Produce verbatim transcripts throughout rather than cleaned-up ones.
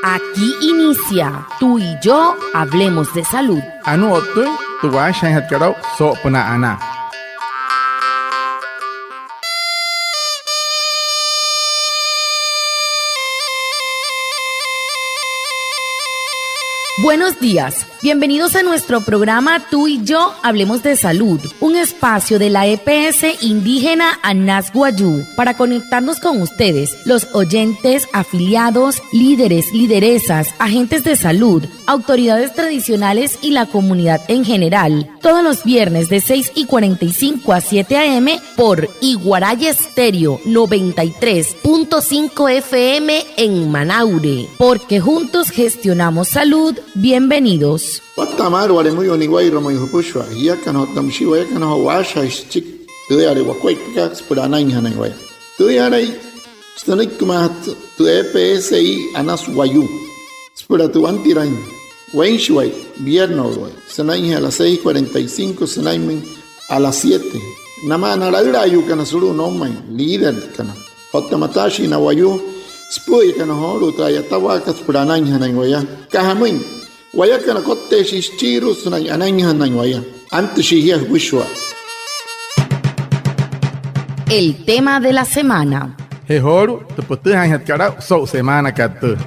Aquí inicia Tú y yo hablemos de salud. Anuu o'ttüin tü waashajaainjatkat aa'u soo'opünaa anaa. Buenos días. Bienvenidos a nuestro programa Tú y yo hablemos de salud, un espacio de la E P S indígena Anas Wayuu para conectarnos con ustedes, los oyentes, afiliados, líderes, lideresas, agentes de salud, autoridades tradicionales y la comunidad en general. Todos los viernes de seis y cuarenta y cinco a siete a m por Iguaraya Estéreo noventa y tres punto cinco F M en Manaure. Porque juntos gestionamos salud. Bienvenidos. Watta'a maalü wale müyuu niwairua, müyuu jüpüshua jiakana otta müshii wayakana joo waashajaain süchiki tüüyale wakuaippakat süpüla anainjanain waya. Tüüyalai sünüikimaajatü tü E P S I Anas Wayuu süpüla tü wantiraain weinshiwai, viernes wayuu, sünainjee a las seis cuarenta y cinco sünainmüin a las siete. Namaa na laülaayuukana sulu'u noumain, líderkana otta mataashii na wayuu süpü'üyakana joolu'u tü a'yatawaakat süpüla anainjanain waya. Aka jamüin, wayakana kotteeshii süchiirua sünain anainjanain waya. Antüshii jia jüpüshua. El tema de la semana. Je joolu'u tü pütüjaainjatkat aa'u so'u semaanakat tüü.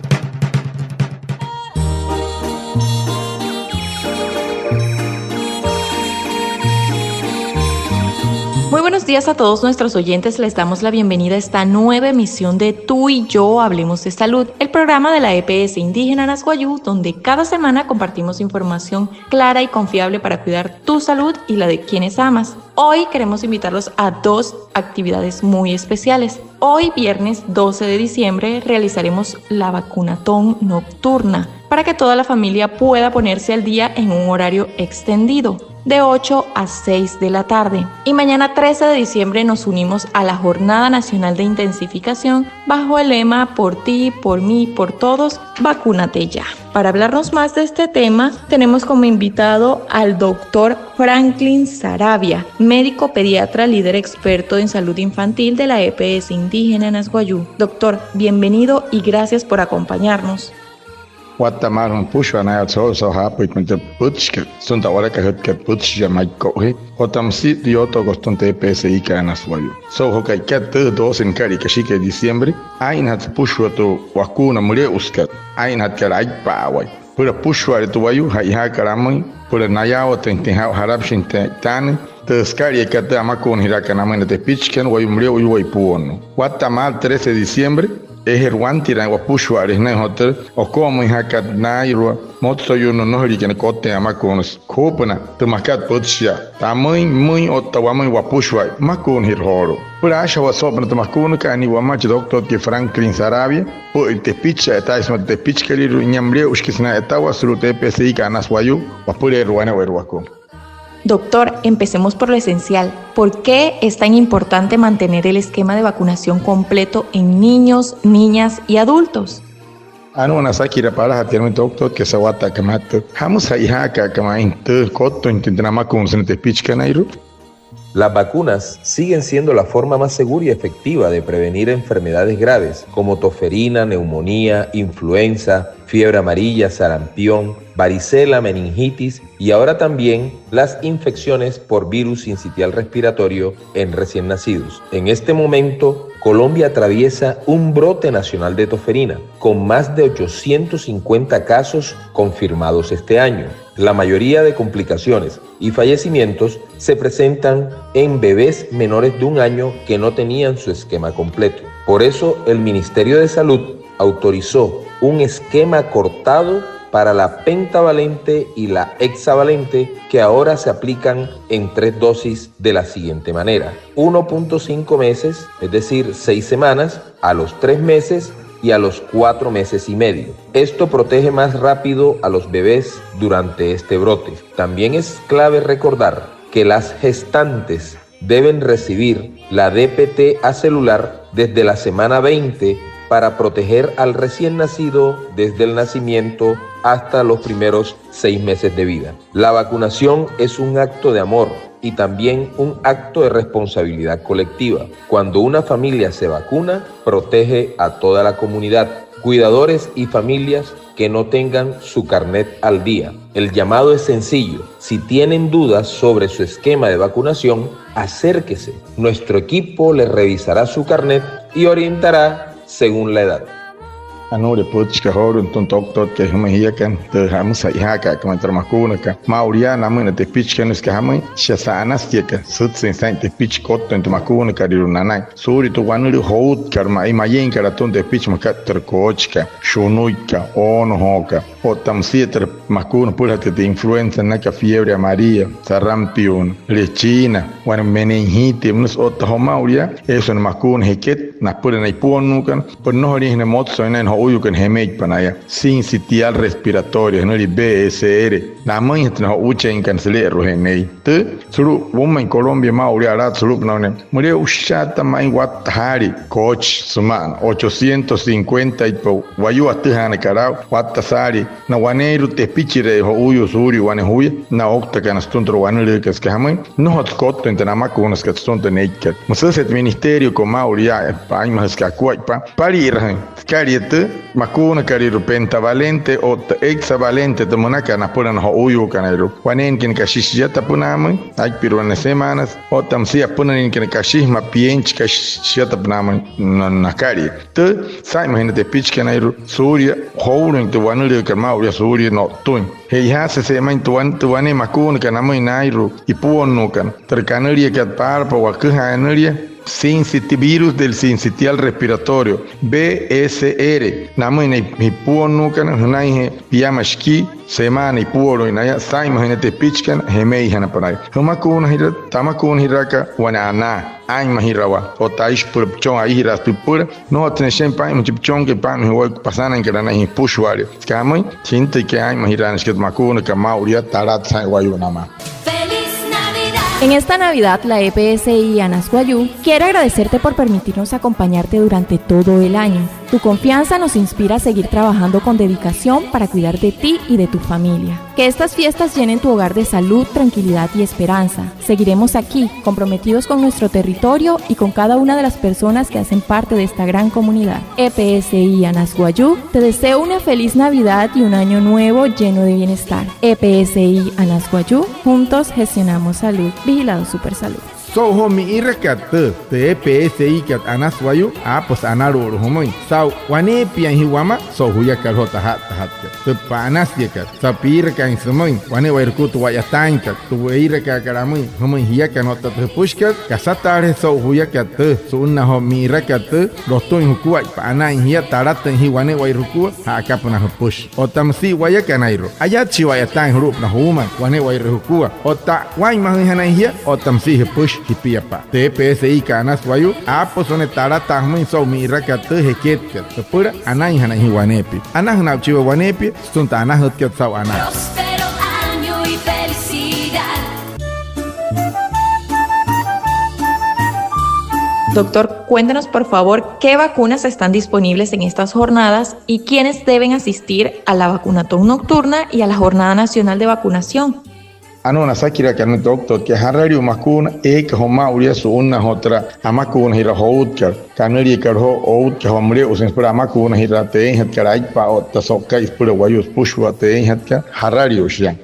Muy buenos días a todos nuestros oyentes. Les damos la bienvenida a esta nueva emisión de Tú y yo hablemos de salud, el programa de la E P S indígena Anas Wayuu, donde cada semana compartimos información clara y confiable para cuidar tu salud y la de quienes amas. Hoy queremos invitarlos a dos actividades muy especiales. Hoy, viernes doce de diciembre, realizaremos la vacunatón nocturna para que toda la familia pueda ponerse al día en un horario extendido, de ocho a seis de la tarde. Y mañana, trece de diciembre, nos unimos a la Jornada Nacional de Intensificación bajo el lema "Por ti, por mí, por todos, vacúnate ya". Para hablarnos más de este tema, tenemos como invitado al doctor Franklin Sarabia, médico pediatra, líder experto en salud infantil de la E P S indígena Anas Wayuu. Doctor, bienvenido y gracias por acompañarnos. Watta'a maalü jümüin jüpüshua, nayaawatse joolu'u saa'u jaapüitpain tü pütchikat sütüma tü a'walakajütkat pütchi yaa Maiko'ujee otta müsia tü yootookat sütüma tü E P S I kat Anas Wayuu. So'u joo ka'ikat tüü, doce nüka'lia kashikai diciembre, aa'injatü süpüshua tü wakuuna müle'usükat aa'injatkat aippa'awai süpüla süpüshua'ale tü wayuu che'ojaakat amüin süpüla nayaawatüinjatüin saa'u, jarapüshinjatüin e'itaanüin tü sükaliakat tü amakuunajiraakat namüin na tepichikana wayuu müle'oyuwai puu'onnuu. Watta'a maalü trece de diciembre, eejeerü wantiraain wapüshua'ale sünain joo tü okoo'omüinjaakat naa'irua motsoyuunnuu nnojoliikana kotteein amakuunase. Juupünaa tü makat pütchi yaa, tamüin, pümüin otta wamüin wapüshua'a, amakuunajirü joolu'u. Süpüla aashajawaa soo'opünaa tü makuunakat, anii wamaa chi doctorkai Franklin Sarabia süpü'üya tepichi a'yataain sümaa tü tepichikalüirua nia müle'ushikana sünain a'yatawaa sulu'u tü E P S I kat Anas Wayuu, wapüleerü wane'ewai wakuuna. Doctor, empecemos por lo esencial. ¿Por qué es tan importante mantener el esquema de vacunación completo en niños, niñas y adultos? Anuu na sakiraa palajatkat nümüin tü doctorkai sa'wataakat mattü, ¿jamüsü che'ojaaka'a ma'i tü kottüinjatüin tü namakuuna sünain tepichikanairua? Las vacunas siguen siendo la forma más segura y efectiva de prevenir enfermedades graves como tosferina, neumonía, influenza, fiebre amarilla, sarampión, varicela, meningitis y ahora también las infecciones por virus sincitial respiratorio en recién nacidos. En este momento, Colombia atraviesa un brote nacional de tosferina, con más de ochocientos cincuenta casos confirmados este año. La mayoría de complicaciones y fallecimientos se presentan en bebés menores de un año que no tenían su esquema completo. Por eso, el Ministerio de Salud autorizó un esquema cortado para la pentavalente y la hexavalente, que ahora se aplican en tres dosis de la siguiente manera: uno punto cinco meses, es decir, seis semanas, a los tres meses y a los cuatro meses y medio. Esto protege más rápido a los bebés durante este brote. También es clave recordar que las gestantes deben recibir la D P T a celular desde la semana veinte para proteger al recién nacido desde el nacimiento hasta los primeros seis meses de vida. La vacunación es un acto de amor y también un acto de responsabilidad colectiva. Cuando una familia se vacuna, protege a toda la comunidad. Cuidadores y familias que no tengan su carnet al día. El llamado es sencillo. Si tienen dudas sobre su esquema de vacunación, acérquese. Nuestro equipo le revisará su carnet y orientará según la edad. Anuulia pütchikat joolu'u nütüma tü doctorkai jümüin jiakana tü jamüsü ja'ijaaka'a ma'i türa makuunakat. Maa'ulu yaa namüin na tepichikana, süka jamüin, shia sa'anasü tia aka sütsüin saa'in tepichi kottüin tü makuunakalüirua nanain. Suulia tü wanülüü joutkat ma'i, mayüinkat atüma tepichi makat türa koochikat, shunuikat, oonojookat, otta müsia türa makuuna süpülajatkat tü influenza nünaka, fiebre amarilla, sarampión, lechina, wane meningitis, müsü. Otta joo maa'ulu yaa, eesü wane makuuna jeket napüla na ipuonnuukana, süpüla nnojoliinjanain motsoin naa'in na jo'uuyuukana jemeitpa naya. Sincitial respiratorio, jünülia B S R, namüinjatü na jo'uucheinkana süle'eru'ujee nei. Tü sulu'u wüinmain Colombia maa'ulu yaa, alaat sulu'upünaa wane müle'ushaata ma'i watta saalii koochi süma'ana, ochocientos cincuenta aitpa wayuu atüjaanakat aa'u, watta saalii. Na waneeirua tepichiree jo'uuyuu suulia wane juya na ouktakana sütüma tü wanülüükat, süka jamüin, nnojotsü kottüin tü namakuunasükat sütüma tü neikat. Müsüset ministeriokat maa'ulu yaa, aa'inmajüsü süka akuaippa süpali'irajüin sükalia tü makuunakalüirua pentavalente otta hexavalente tü münakat napüla na jo'uuyuukanairua. Waneeinkana kashi shia tapünaamüin, aipirua wane semanas, otta müsia apünüinjana kashi, mapienchi kashi shia tapünaamüin na, nakalia. Tü saa'inmajüin na tepichikanairua suulia jouluin tü wanülüükat maa'ulu yaa, suulia no'ttüin. Je'ijaasü se'mmain tü wan-, tü wane makuunakat namüin nairua ipuonnuukana, türa kanüliakat paalapa waküjaa anülia, sinciti-, virus del sincitial respiratorio, B S R, namüin na ipuonnuukana, jünainjee piama shikii semaana ipuoluin naya. Saa'inmajüin na tepichikana, jemeijanapa naya. Jümakuunajiraa, tamakuunajiraakat wane anaa aa'inmajirawaa otta aishi süpüla püchon, aijiraasü tü püpüla. Nnojotsü ne'e shiain paa'inmajüin chi püchonkai, paa'inmajüin wayuu pasanainkat anainjee süpüshua'ale. Süka jamüin, chi jintüikai aa'inmajiraanüshikat makuunakat maa'ulu yaa, talatsü jaa'in wayuu namaa. En esta Navidad, la E P S I Anas Wayuu quiere agradecerte por permitirnos acompañarte durante todo el año. Tu confianza nos inspira a seguir trabajando con dedicación para cuidar de ti y de tu familia. Que estas fiestas llenen tu hogar de salud, tranquilidad y esperanza. Seguiremos aquí, comprometidos con nuestro territorio y con cada una de las personas que hacen parte de esta gran comunidad. E P S I Anas Wayuu te desea una feliz Navidad y un año nuevo lleno de bienestar. E P S I Anas Wayuu, juntos gestionamos salud. Vigilado Supersalud. So'u joo mi'irakat tüü, tü E P S I kat Anas Wayuu, aapüsü analu'ulu jümüin saa'u waneepiain jia wamaa so'u juyakat joo taja'ttajatkat, süpüla anasiakat. Saa'u piirakaain sümüin, wane'ewai jukua tü wa'yataainkat, tü weirakaakat amüin jümüin jiakana otta tü jüpüshikat, kasataalejese so'u juyakat tüü, su'unnaa joo mi'irakat tüü, lotüin jukuaippa anain jia, talatüin jia wane'ewai jukua ja'akapünaa jüpüshi. Otta müsia wayakanairua, ayatshii wa'yataain julu'upünaa juumain wane'ewai jukua, otta waa'inmajüinjanain jia, otta müsia jüpüshi jipiapa'a. Tü E P S I kat Anas Wayuu, aapüsü wane talataa jümüin so'u mi'irakat tüü jeketkat süpüla anainjanain jia waneepia. Anajüna aa'uchii waya waneepia sütüma tü anajütkat saa'u anaa. Próspero año y felicidad. Doctor, cuéntenos, por favor, qué vacunas están disponibles en estas jornadas y quiénes deben asistir a la vacunatón nocturna y a la Jornada Nacional de Vacunación. Anuu na asakiraakat nünüiki doctor, aka jaraliu makuuna eeka joo maa'ulu yaa su'unnaa joo türa amakuunajiraa joutkat, kanüliakat joo outkajaa, müle'usüin süpüla amakuunajiraa teeinjatkat aipa'a otta so'uka'i süpüla wayuu süpüshua teeinjatkat, jaraliu shia.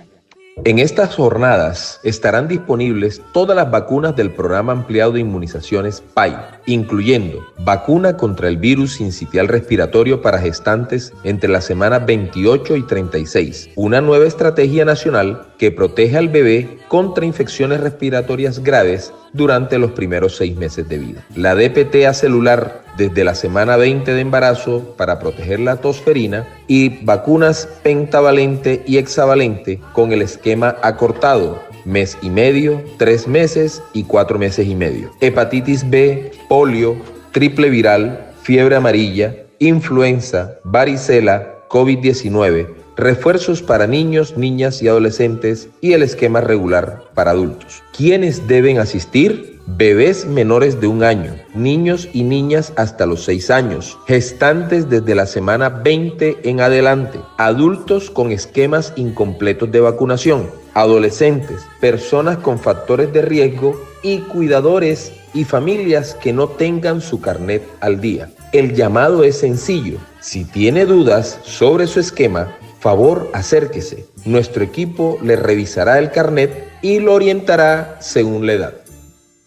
En estas jornadas estarán disponibles todas las vacunas del Programa Ampliado de Inmunizaciones pai, incluyendo vacuna contra el virus sincitial respiratorio para gestantes entre la semana veintiocho y treinta y seis, una nueva estrategia nacional que protege al bebé contra infecciones respiratorias graves durante los primeros seis meses de vida. La D P T A celular desde la semana veinte de embarazo para proteger la tosferina y vacunas pentavalente y hexavalente con el esquema acortado, mes y medio, tres meses y cuatro meses y medio. Hepatitis B, polio, triple viral, fiebre amarilla, influenza, varicela, covid diecinueve, refuerzos para niños, niñas y adolescentes y el esquema regular para adultos. ¿Quiénes deben asistir? Bebés menores de un año, niños y niñas hasta los seis años, gestantes desde la semana veinte en adelante, adultos con esquemas incompletos de vacunación, adolescentes, personas con factores de riesgo y cuidadores y familias que no tengan su carnet al día. El llamado es sencillo. Si tiene dudas sobre su esquema, favor acérquese. Nuestro equipo le revisará el carnet y lo orientará según la edad.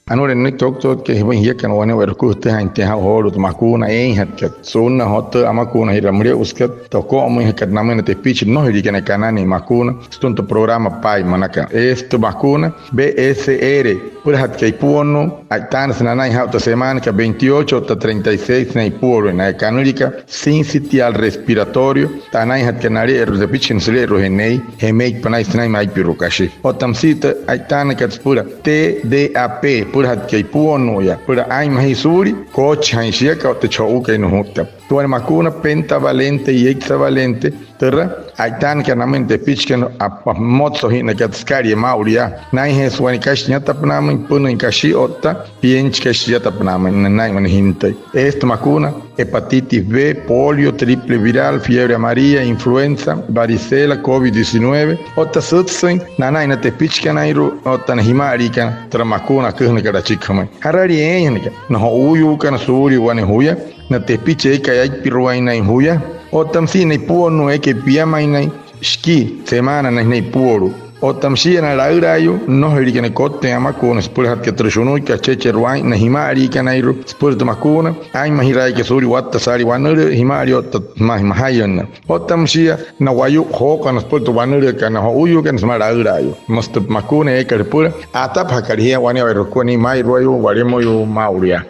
Anuu nünüiki tü toktotkat, je wane jiakana wane'ewai jukua jütüjaainjatüin jaa'u joolu'u tü makuuna eeinjatkat su'unnaa joo tü amakuunajiraa müle'usükat, tü oko'omüinjakat namüin na tepichi nnojoliikana kananüin makuuna sütüma tü programa PAI münaka. Eesü tü makuuna B S R süpülajatkat ipuwonnuu, a'itaanüsü nanain jaa'u tü semaanakat veintiocho otta treinta y seis sünain ipuoluin, naya kanüliakat sincitial respiratorio, tü anainjatkat nale'eru'u, tepichikana süle'eru'ujee nei, je meikpa naya sünainmüin aipiru'u kashi. Otta müsia tü a'itaanakat süpüla T D A P, süpülajatkat ipuwonnuuya, süpüla aa'inmajüin suulia koochijaain shiaka otta chi jo'uukai nujutka. Tü wane makuuna pentavalente y hexavalente, türa a'itaanakat namüin na tepichikana, ap-, ap-, mmotsojinakat sükalia maa'ulu yaa. Naa'injeesü wane kashi chiatapünaain, pünüin kashi otta pienchi kashi chiatapünaain, naa'in wane jintüi. Eesü tü makuuna hepatitis B, polio, triple viral, fiebre amarilla, influenza, varicela, covid diecinueve, otta sütsüin nanain na tepichikanairua otta na jima'aliikana türa makuuna aküjünakat achiki jümüin. Jaralia eeinjanakana, na jo'uuyuukana suulia wane juya, na tepichi eekai aipiruainain juya, otta müsia na ipuwonnuu eekai piamainain shikii semaana sünain ipuolu'u. Otta müshia na laülaayuu nnojoliikana kottüin amakuuna süpülajatkat türa shunuikat, achecheru'u aa'in na jima'aliikanairua süpüla tü makuuna aa'inmajiraaika suulia watta saalii wanülüü, jima'alii otta ma-, majayünnüü. Otta müshia na wayuu jookana süpüla tü wanülüükat na jo'uuyuukana sümaa laülaayuu. Müsü tü makuuna eekat jüpüla a'atapajakat jia wane'ewai jukua nia maa'irua wayuu, walemoyuu, maa'ulu yaa.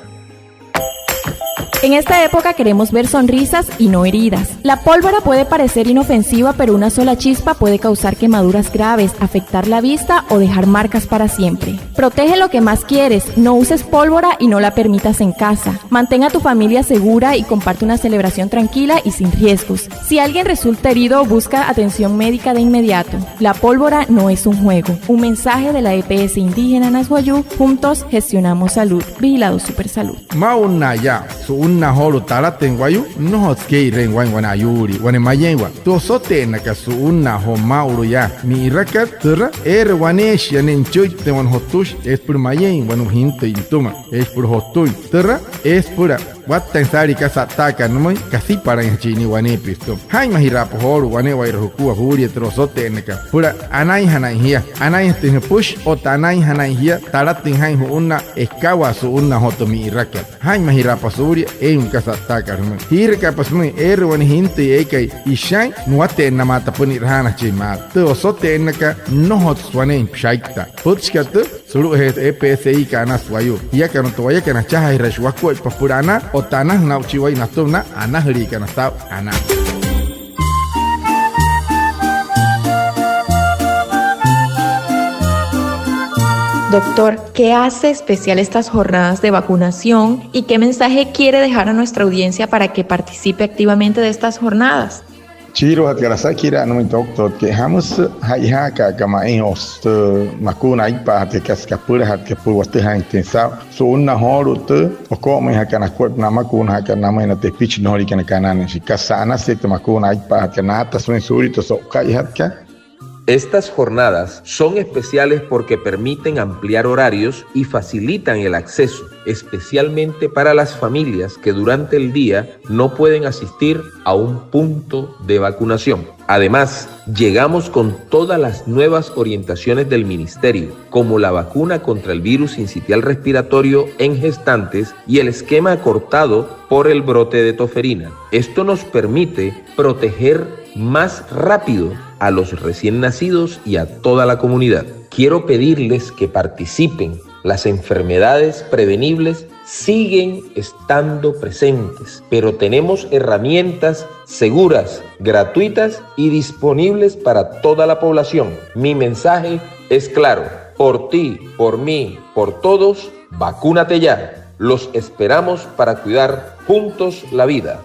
En esta época queremos ver sonrisas y no heridas. La pólvora puede parecer inofensiva, pero una sola chispa puede causar quemaduras graves, afectar la vista o dejar marcas para siempre. Protege lo que más quieres, no uses pólvora y no la permitas en casa. Mantén a tu familia segura y comparte una celebración tranquila y sin riesgos. Si alguien resulta herido, busca atención médica de inmediato. La pólvora no es un juego. Un mensaje de la E P S indígena Anas Wayuu. Juntos gestionamos salud. Vigilado Supersalud. Maa'unnaa yaa, su'unnaa joolu'u talatüin wayuu, nnojotsü kee'ireein waa'in wane ayuulii, wane mayeeinwaa. Tü osote'ennakat su'unnaa joo maa'ulu yaa mi'irakat, türa eere waneeshia ne'e nüchüitteein wane jotüshi eesü süpüla mayein, wane jintüi nütüma, eesü süpüla jotüin. Türa eesü süpüla wattain saalii kasa a'ttaakat nümüin, kasipalainjachin nia waneepia sütüma. Jaa'inmajiraapa joolu'u wane'ewai jukua juulia türa osote'ennakat süpüla anainjanain jia, anainjatüin jüpüshi otta anainjanain jia talatüin jaa'in ju'unnaa ekawaa su'unnaa joo tü mi'irakat. Jaa'inmajiraapa suulia eein kasa a'ttaakat jümüin. Jiirakaapa sümüin eere wane jintüi eekai ishain nuwate'ennamaata süpüla ni'rajaanajachin maalü. Tü osote'ennakat nnojotsü wane'in shaittaa. Pütchikat tüü sulu'ujee E P S I-ka Anas Wayuu. Jiakana otta wayakana achajaajiraashii wakuaippa süpüla anaa otta anajüna aa'uchii wayuu natüma na anajüliikana saa'u anaa. Doctor, ¿qué hace especial estas jornadas de vacunación y qué mensaje quiere dejar a nuestra audiencia para que participe activamente de estas jornadas? Chiiruajatkat asakiraa nümüin tü toktotkai, jamüsü ja'ijaaka'a aka ma'i, o sütü makuuna aipa'ajatkat, süka süpülajatkat süpüla watüjaainjatüin saa'u su'unnaa joolu'u tü oko'omüinjakat nakuaippa na amakuunajakat namüin na tepichi nnojoliikana kananüin. Shia kasa anasü tü makuuna aipa'ajatkat, naata sümüin suulia tü so'ukaijatkat. Estas jornadas son especiales porque permiten ampliar horarios y facilitan el acceso, especialmente para las familias que durante el día no pueden asistir a un punto de vacunación. Además, llegamos con todas las nuevas orientaciones del ministerio, como la vacuna contra el virus sincitial respiratorio en gestantes y el esquema acortado por el brote de toferina. Esto nos permite proteger más rápido a los recién nacidos y a toda la comunidad. Quiero pedirles que participen. Las enfermedades prevenibles siguen estando presentes, pero tenemos herramientas seguras, gratuitas y disponibles para toda la población. Mi mensaje es claro. Por ti, por mí, por todos, vacúnate ya. Los esperamos para cuidar juntos la vida.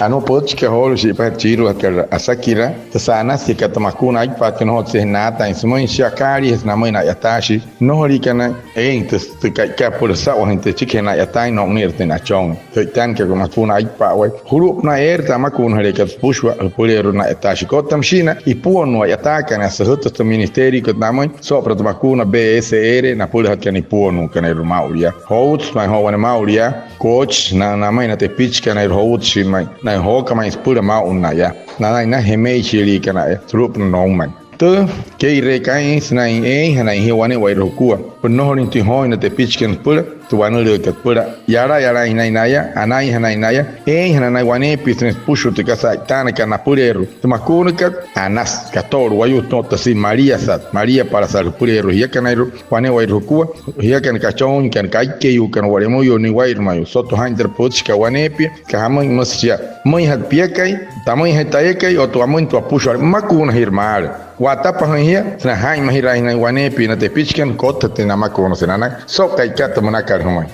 Anuu pütchikat joolu'u shi'ipajee chiiruajatka asakiraa, tü sa'anasiakat tü makuuna aippakat, nnojotsü naatain sümüin, shia akaaliijasü namüin na a'yataashii, nnojoliikana eein tü, tü ka'ikat süpüla süsa'wajüin tü süchikijee na a'yataain no'unüleerü tü nachooin. Tü e'itaanaka makuuna aippa'awai, julu'upünaa eere tü amakuunajüleekat süpüshua jüpüleerua na a'yataashii. Otta müshii na ipuonnuu a'yataakana, süjütüsü tü ministeriokat namüin soo'opünaa tü makuuna B S R napülajatkana ipuonnuukanairua maa'ulu yaa. Joutsü ma'i joo wane maa'ulu yaa, coach na, namüin na tepichikanairua, joutsü shia ma'i na jookamain süpüla maa'ulu yaa. Nanain na jemeishiiliikana sulu'upünaa noumain. Tü, kee'ireein kaa'in sünain eeinjanain jia wane'ewai jukua süpüla nnojolüinjatüin jooin na tepichikana süpüla tü wanülüükat, süpüla yalayalainjanain naya, anainjanain naya, eeinjanain naya waneepia sünain süpüshua tü kasa a'itaanakat napüleerua tü makuunakat. Anasü kato'olu wayuu sütüma otta sii maliasat, maliapalasat jüpüleerua jiakanairua wane'ewai jukua, jiakana kachooinkana, kaikeyuukana, wa'lemüyuu, niwa'irumüyuu. Soto jaa'in tü pütchikat waneepia, süka jamüin, müsü shia: müinjatü piakai, tamüinjatü tayakai otta wamüinjatü wapüshua, mmakuunajirü maalü. Wa'atapajüin jia sünain jaa'inmajiraainjanain waneepia na tepichikana kottüjatüin namakuuna sünain anain. So'u ka'ikat tü münakat jümüin.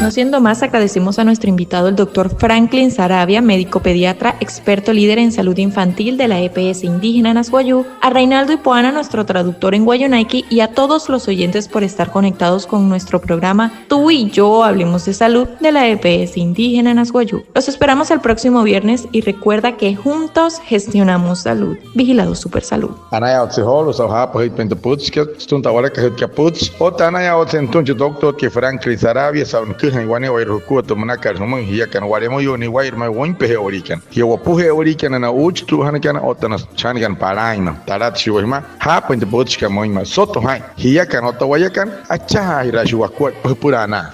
No siendo más, agradecemos a nuestro invitado, el doctor Franklin Sarabia, médico pediatra, experto líder en salud infantil de la E P S indígena Anas Wayuu, a Reinaldo Ipuana, nuestro traductor en wayuunaiki, y a todos los oyentes por estar conectados con nuestro programa Tú y yo hablemos de salud de la E P S indígena Anas Wayuu. Los esperamos el próximo viernes y recuerda que juntos gestionamos salud. Vigilado Supersalud. Anayaawatse joolu'u saa'u jaapajüitpain tü pütchikat sütüma tü a'walakajütkat pütchi. Otta anayaawatse nütüma chi doctorkai Franklin Sarabia saa'u nüküjain wane'ewai jukua tü münakat jümüin jiakana wa'lemüyuu, niwa'irumüyuu, wüinpeje'ewaliikana, jia wopuje'ewaliikana, na uuchitu'ujanakana otta na chajanakana palainma. Talatüshii wayuu jümaa jaapüin tü pütchikat müinma'a. Soto jaa'in jiakana otta wayakana achajaajiraashii wakuaippa jüpüla anaa.